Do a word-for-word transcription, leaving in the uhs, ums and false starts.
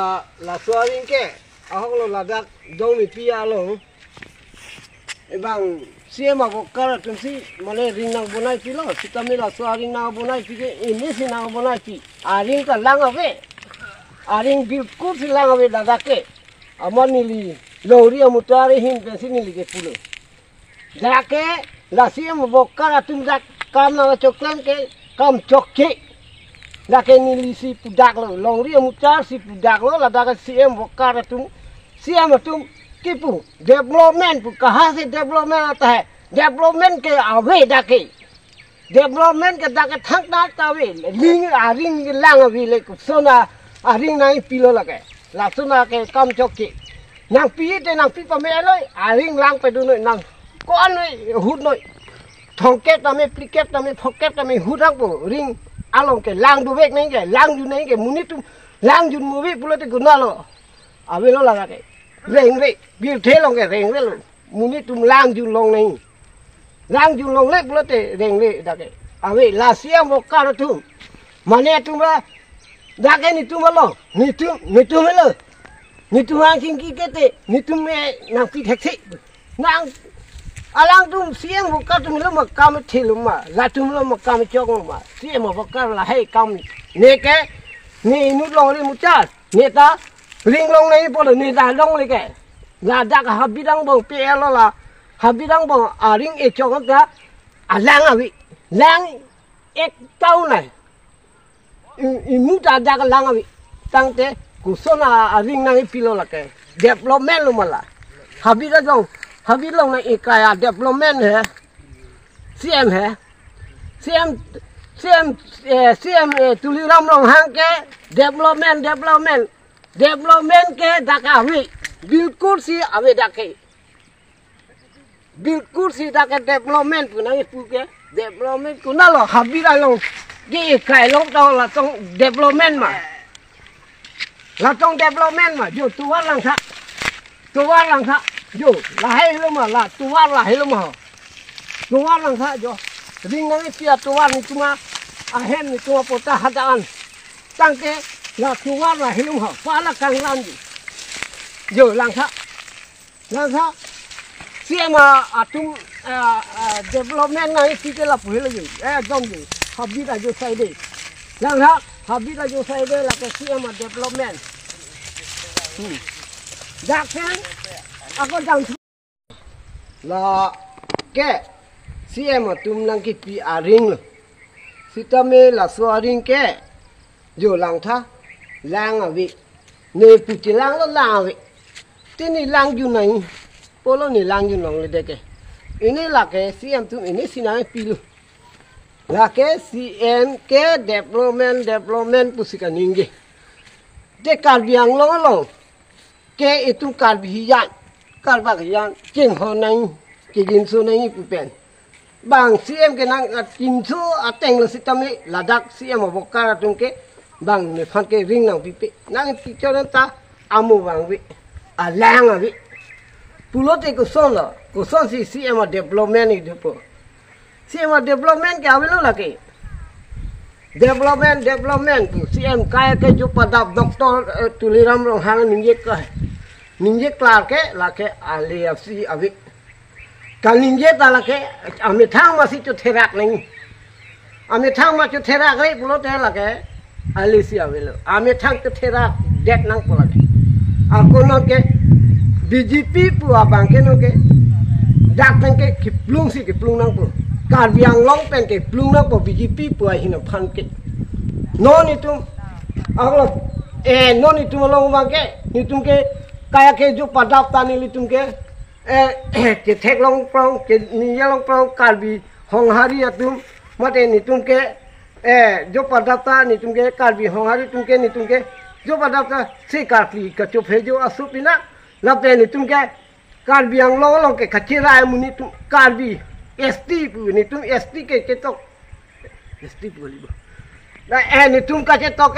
Ah, laso aring ke, ahok lo ladak Dongmipi along. Ebang C M avoter atum si mane ring nang bonai pilo, sitame laso aring nang bonai pi ke, ini si nang bonai pi. Aring ta lang ave. Aring bilkul si lang ave ladak ke. Amat neli longri amutar ahin pensi neli ke pulo. Dak ke la C M avoter atum dak kam nangchoklem ke kam chokche. Dak ke neli si pudak lo, longri amutar si pudak lo, ladak ke C M avoter atum, C M atum kipu, development pu, kaha se development aata hai, development ke ave dak ke. Development ke dak ke thangta ta ave, ling aring lang ave le, koson aring nangpilo lake. Lason ake kam chokche. Nangpi te nangpi pame lo, aring lang pedun noi nang. Ko-an noi, hut noi. Thomkep tame, phlikep tame, phokep tame, hut nangpo, ring along ke lang dovek nangji ke, lang jun nangji ke, monit atum lang jun movie pulote konat lo. Avelo ladak ke. Rengre, birthe along ke rengre lo. Monit atum lang jun long nangji. Lang jun longle pulote rengre dak ke. Ave la C M avoter atum. Mane atum ra dak ke netum lo. Netum, netum lo. Netum hang chingki ke te. Netum me nangpi thekthe. Nang alangtum C M avoter atum lo ma kam thelo ma. Latum lo ma kam chok ma. C M avoter lahai kam. Ne ke ne inut longri muchar. Ne ta ring long nangji pulo, ne ta longle ke. Ladak habit angbong P L lo la. Habit angbong aring echok ta alang ave. Lang ek town nai. I-, imu ta dak lang ave. Tangte koson a-, aring nangpilo lake. Development lo ma la. Habit ajong, habit along nang-ekai a-development he. C M he. C M, C M, eh, C M, eh, Tuliram Ronghang ke development, development. Development ke dak ave. Bilkul si ave dak ke. Bilkul si dak ke development pu nangpu ke. Development konat lo, habit along ke ekai long ta latum development ma. Latum development ma, jo tovar langtha. Tovar langtha. Jo, lahai lo ma, la tovar lahai lo ma. Tovar langtha jo. Ring nangpi atovar netum ahem netum apota hadak an. Tangte la tovar lahai lo ma. Pala kangran ji. Jo, langtha. Langtha. C M atum, ah, ah, development nangpi ke lapu helo jo. Eh, dom jo. Habit ajo saide. Langtha. Habit ajo saide lake C M a-development. Hmm. Dak pen ako jam lake C M atum nangkipi aring lo. Sitame laso aring ke jo langtha, lang ave. Ne pu chelang lo, lang ave. Te ne lang jun nangji pulo, ne lang jun longle dak ke. Ini lake C M atum ini si nangpilo. Lake C M ke development, development pusi kaningje. Te Karbi Anglong along ke itum Karbi hijan, Karbak hijan, chinghon nangji, kejinso nangji pu pen. Bang C M ke nangkejinso ateng lo sitame ladak C M avoter atum ke bang nephan ke ring nangpipe. Nangpichor ta amo vangve, alang ave. Pulote koson lo, koson si C M a-development idupo. C M a-development ke avelo lake. Development, development pu C M kai ke jo padap Doctor, eh, Tuliram Ronghang ningje ke. Ningje klar ke lake ale apsi ave. Kaningje ta lake amethang masi chotherak nangji. Amethang ma chotherak re pulote lake ale si avelo. Amethang chotherak det nangpo lake. Ako non ke B J P pu abang ke non ke dak pen ke kiplung si kiplung nangpo. Karbi Anglong pen kiplung nangpo B J P pu ahin aphan ke. Non itum, ako, eh, non itum along abang ke, itum ke kaya ke jo padap ta nelitum ke, eh, ketheklong prong, keningjelong prong Karbi Honghari atum, mate netum ke, eh, jo padap ta netum ke, Karbi Honghari atum ke, netum ke jo padap ta si Karbi kachophe jo asup ina, lapen netum ke Karbi Anglong along ke kachirai amonit atum Karbi S T pu, netum S T ke ketok. S T pu kali bo. Na, eh, netum kachetok